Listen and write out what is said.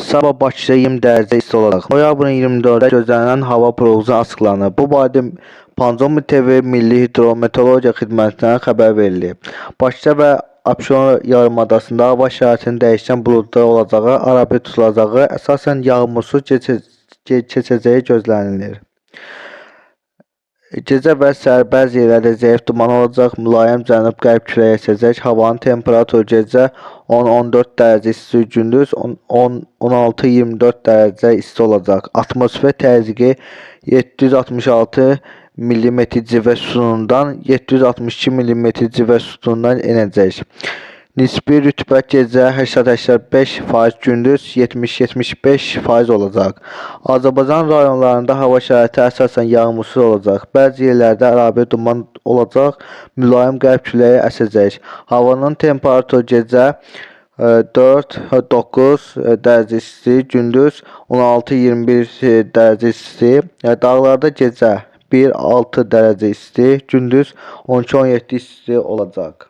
Sabah Bakıda 20 dərəcə isti olacaq. Noyabrın 24-də gözlənilən hava proqnozu açıqlanıb. Bu barədə Panzomi TV Milli Hidrometeorologiya Xidmətindən xəbər verilib. Bakıda və Abşeron yarımadasında hava şəraitinin dəyişkən buludlu olacağı, arabir tutulacağı, əsasən yağmursuz keçəcəyi gözlənilir. Gecə və səhər bəzi yerlərdə zəif duman olacaq, mülayim cənub-qərb küləyi əsəcək. Havanın temperaturu gecə 10-14 dərəcə isti, gündüz 16-24 dərəcə isti olacaq. Atmosfer təzyiqi 766 mm civə sütunundan 762 mm civə sütunundan enəcək. Nisbi rütubət gecə 80-85%, gündüz 70-75% olacaq. Azərbaycan rayonlarında hava şəraiti əsasən yağmursuz olacaq. Bəzi yerlərdə arabir duman olacaq, mülayim qərb küləyi əsəcək. Havanın temperaturu gecə 4-9 dərəcə isti, gündüz 16-21 dərəcə isti. Dağlarda gecə 1-6 dərəcə isti, gündüz 12-17 isti olacaq.